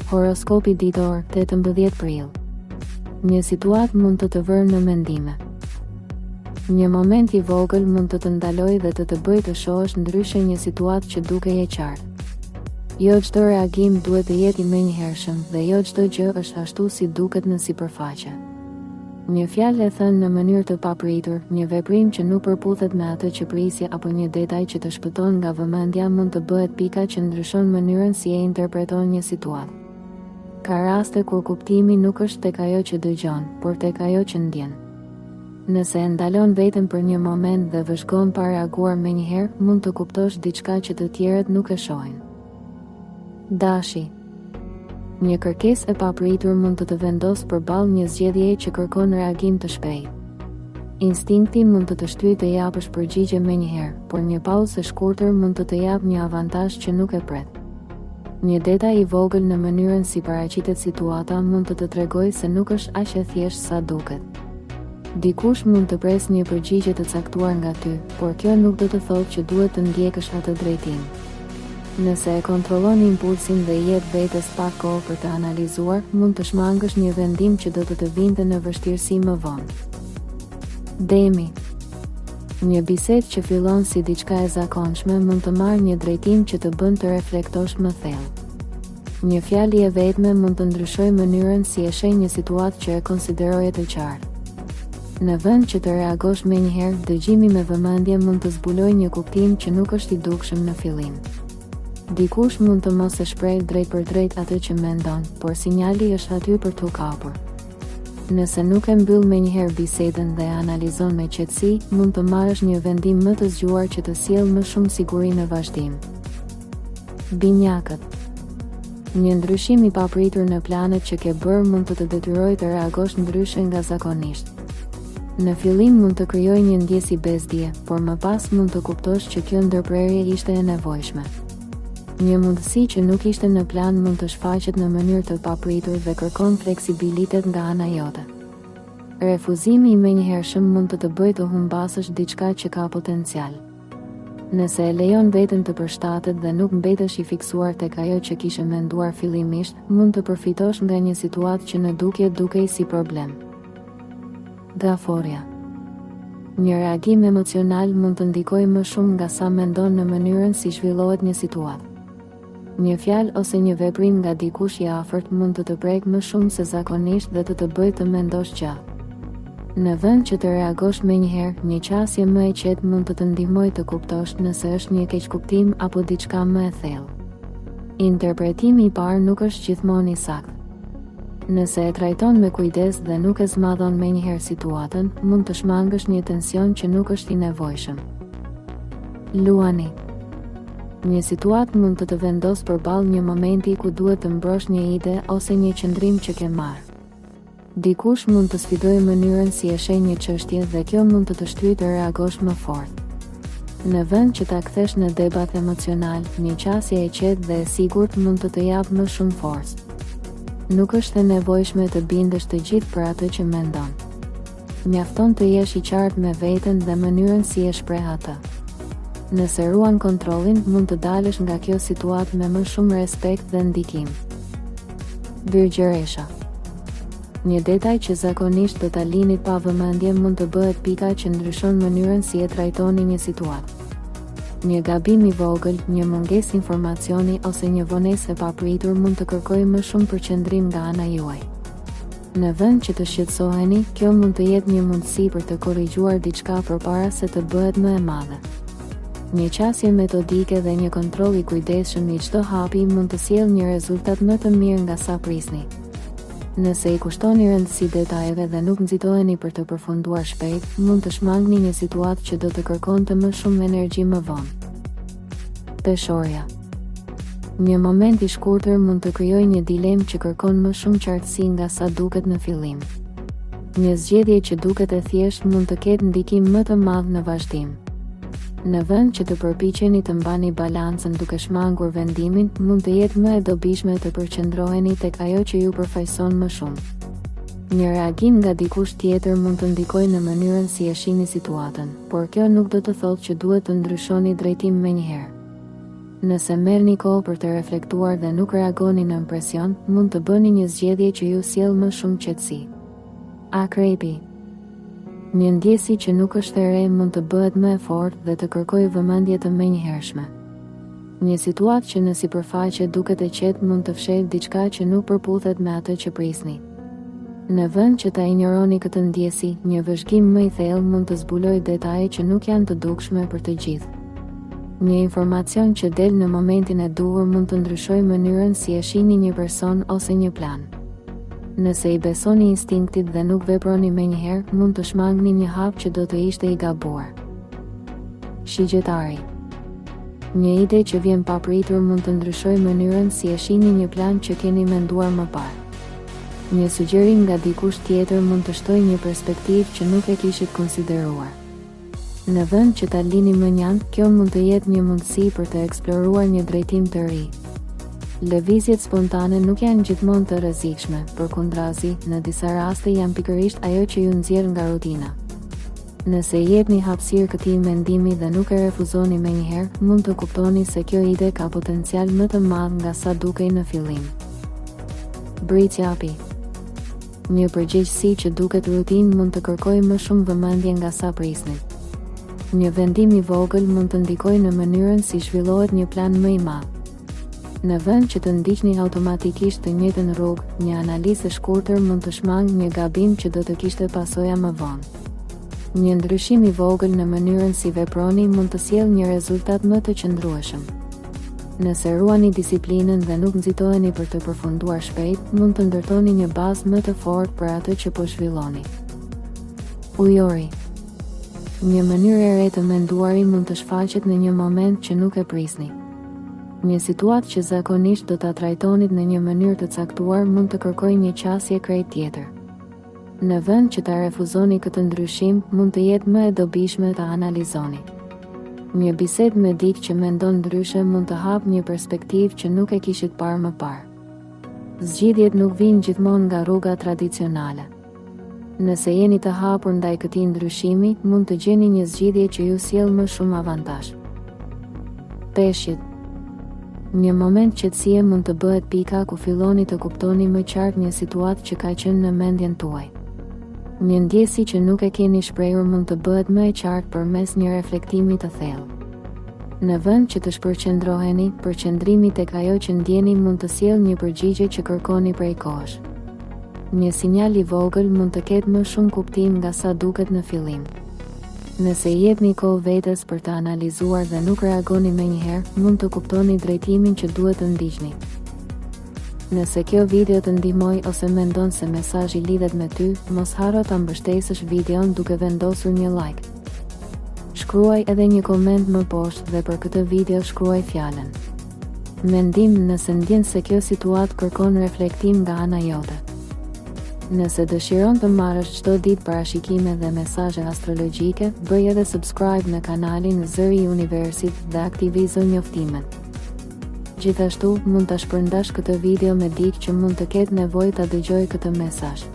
Horoskopi ditor, 18 prill. Një situatë mund të të vërë në mendime. Një moment i vogël mund të të ndalojë dhe të të bëjë të shohësh ndryshe një situatë që dukej e qartë. Jo çdo reagim duhet të jetë i menjëhershëm dhe jo çdo gjë është ashtu si duket në sipërfaqe. Një fjalë e thënë në mënyrë të papritur, një veprim që nuk përputhet me atë që prisje apo një detaj që të shpëton nga vëmendja mund të bëhet pika që ndryshon mënyrën si e interpreton një situatë. Ka raste kur kuptimi nuk është tek ajo që dëgjon, por tek ajo që ndjen. Nëse e ndalon veten për një moment dhe vëzhgon pa reaguar menjëherë, mund të kuptosh diçka që të tjerët nuk e shohin. Dashi Një kërkesë e papritur mund të të vendosë përballë një zgjedhjeje që kërkon reagim të shpejtë. Instinkti mund të të shtyjë të japësh përgjigje menjëherë, por një pauzë e shkurtër mund të të japë një avantazh që nuk e pret. Një detaj i vogël në mënyrën si paraqitet situata mund të të tregojë se nuk është aq e thjeshtë sa duket. Dikush mund të presë një përgjigje të caktuar nga ty, por kjo nuk do të thotë që duhet të ndjekësh atë drejtim. Nëse e kontrollon impulsin dhe i jep vetes pak kohë për të analizuar, mund të shmangësh një vendim që do të të vinte në vështirësi më vonë. Demi Një bisedë që fillon si diçka e zakonshme mund të marrë një drejtim që të bën të reflektosh më thellë. Një fjali e vetme mund të ndryshojë mënyrën si e sheh një situatë që e konsideroje të qartë. Në vend që të reagosh menjëherë, dëgjimi me vëmendje mund të zbulojë një kuptim që nuk është i dukshëm në fillim. Dikush mund të mos e shprehë drejtpërdrejt atë që mendon, por sinjali është aty për t'u kapur. Nëse nuk e mbyll menjëherë bisedën dhe e analizon me qetësi, mund të marrësh një vendim më të zgjuar që të sjellë më shumë siguri në vazhdim. Binjakët Një ndryshim i papritur në planet që ke bërë mund të të detyrojë të reagosh ndryshe nga zakonisht. Në fillim mund të krijojë një ndjesi bezdie, por më pas mund të kuptosh që kjo ndërprerje ishte e nevojshme. Një mundësi që nuk ishte në plan mund të shfaqet në mënyrë të papritur dhe kërkon fleksibilitet nga ana jote. Refuzimi i menjëhershëm mund të të bëjë të humbasësh diçka që ka potencial. Nëse e lejon veten të përshtatet dhe nuk mbetesh i fiksuar tek ajo që kishe menduar fillimisht, mund të përfitosh nga një situatë që në dukje dukej si problem. Gaforrja Një reagim emocional mund të ndikojë më shumë nga sa mendon në mënyrën si zhvillohet një situatë. Një fjalë ose një veprim nga dikush i afërt mund të të prekë më shumë se zakonisht dhe të të bëjë të mendosh gjatë. Në vend që të reagosh menjëherë, një qasje më e qetë mund të të ndihmojë të kuptosh nëse është një keqkuptim apo diçka më e thellë. Interpretimi i parë nuk është gjithmonë i saktë. Nëse e trajton me kujdes dhe nuk e zmadhon menjëherë situatën, mund të shmangësh një tension që nuk është i nevojshëm. Luani Një situatë mund të të vendosë përballë një momenti ku duhet të mbrosh një ide ose një qëndrim që ke marrë. Dikush mund të sfidojë mënyrën si e sheh një çështje dhe kjo mund të të shtyjë të reagosh më fort. Në vend që ta kthesh në debat emocional, një qasje e qetë dhe e sigurt mund të të japë më shumë forcë. Nuk është e nevojshme të bindësh të gjithë për atë që mendon. Mjafton të jesh i qartë me veten dhe mënyrën si e shpreh atë. Nëse ruan kontrollin, mund të dalësh nga kjo situatë me më shumë respekt dhe ndikim. Virgjëresha Një detaj që zakonisht do ta linit pa vëmendje mund të bëhet pika që ndryshon mënyrën si e trajtoni një situatë. Një gabim i vogël, një mungesë informacioni ose një vonesë e papritur mund të kërkojë më shumë përqendrim nga ana juaj. Në vend që të shqetësoheni, kjo mund të jetë një mundësi për të korrigjuar diçka përpara se të bëhet më e madhe. Një qasje metodike dhe një kontroll i kujdesshëm i çdo hapi mund të sjellë një rezultat më të mirë nga sa prisni. Nëse i kushtoni rëndësi detajeve dhe nuk nxitoheni për të përfunduar shpejt, mund të shmangni një situatë që do të kërkonte më shumë energji më vonë. Peshorja Një moment i shkurtër mund të krijojë një dilemë që kërkon më shumë qartësi nga sa duket në fillim. Një zgjedhje që duket e thjeshtë mund të ketë ndikim më të madh në vazhdim. Në vend që të përpiqeni të mbani balancën duke shmangur vendimin, mund të jetë më e dobishme të përqendroheni tek ajo që ju përfaqëson më shumë. Një reagim nga dikush tjetër mund të ndikojë në mënyrën si e shihni situatën, por kjo nuk do të thotë që duhet të ndryshoni drejtim menjëherë. Nëse merrni kohë për të reflektuar dhe nuk reagoni nën presion, mund të bëni një zgjedhje që ju sjell më shumë qetësi. Akrepi. Një ndjesi që nuk është e re mund të bëhet më e fortë dhe të kërkojë vëmendje të menjëhershme. Një situatë që në sipërfaqe duket e qetë mund të fshehë diçka që nuk përputhet me atë që prisni. Në vend që ta injoroni këtë ndjesi, një vëzhgim më i thellë mund të zbulojë detaje që nuk janë të dukshme për të gjithë. Një informacion që del në momentin e duhur mund të ndryshojë mënyrën si e shihni një person ose një plan. Nëse i besoni instinktit dhe nuk veproni menjëherë, mund të shmangni një hap që do të ishte i gabuar. Shigjetari Një ide që vjen papritur mund të ndryshojë mënyrën si e shihni një plan që keni menduar më parë. Një sugjerim nga dikush tjetër mund të shtojë një perspektivë që nuk e kishit konsideruar. Në vend që ta lini mënjanë, kjo mund të jetë një mundësi për të eksploruar një drejtim të ri. Lëvizjet spontane nuk janë gjithmonë të rrezikshme, përkundrazi, në disa raste janë pikërisht ajo që ju nxjerr nga rutina. Nëse i jepni hapësirë këtij mendimi dhe nuk e refuzoni menjëherë, mund të kuptoni se kjo ide ka potencial më të madh nga sa dukej në fillim. Bricjapi Një përgjegjësi që duket rutinë mund të kërkojë më shumë vëmendje nga sa prisni. Një vendim i vogël mund të ndikojë në mënyrën si zhvillohet një plan më i madh. Në vend që të ndiqni automatikisht të njëjtën rrugë, një analizë e shkurtër mund të shmangë një gabim që do të kishte pasoja më vonë. Një ndryshim i vogël në mënyrën si veproni mund të sjellë një rezultat më të qëndrueshëm. Nëse ruani disiplinën dhe nuk nxitoheni për të përfunduar shpejt, mund të ndërtoni një bazë më të fortë për atë që po zhvilloni. Ujori Një mënyrë e re të menduari mund të shfaqet në një moment që nuk e prisni. Një situatë që zakonisht do ta trajtonit në një mënyrë të caktuar mund të kërkojë një qasje krejt tjetër. Në vend që ta refuzoni këtë ndryshim, mund të jetë më e dobishme ta analizoni. Një bisedë me dikë që mendon ndryshe mund të hapë një perspektivë që nuk e kishit parë më parë. Zgjidhjet nuk vijnë gjithmonë nga rruga tradicionale. Nëse jeni të hapur ndaj këtij ndryshimi, mund të gjeni një zgjidhje që ju sjell më shumë avantazh. Peshqit Një moment qetësie mund të bëhet pika ku filloni të kuptoni më qartë një situatë që ka qenë në mendjen tuaj. Një ndjesi që nuk e keni shprehur mund të bëhet më e qartë përmes një reflektimi të thellë. Në vend që të shpërqendroheni, përqendrimi tek ajo që ndjeni mund të sjellë një përgjigje që kërkoni prej kohësh. Një sinjal i vogël mund të ketë më shumë kuptim nga sa duket në fillim. Nëse i jepni kohë vetes për të analizuar dhe nuk reagoni menjëherë, mund të kuptoni drejtimin që duhet të ndiqni. Nëse kjo video të ndihmoi ose mendon se mesazhi lidhet me ty, mos harro ta mbështesësh videon duke vendosur një like. Shkruaj edhe një koment më poshtë dhe për këtë video shkruaj fjalën. Mendim nëse ndjen se kjo situatë kërkon reflektim nga ana jote. Nëse dëshiron të marrësh çdo ditë parashikime dhe mesazhe astrologjike, bëj edhe subscribe në kanalin Zëri i Universit dhe aktivizo njoftimet. Gjithashtu, mund ta shpërndash këtë video me dikë që mund të ketë nevojë ta dëgjojë këtë mesazh.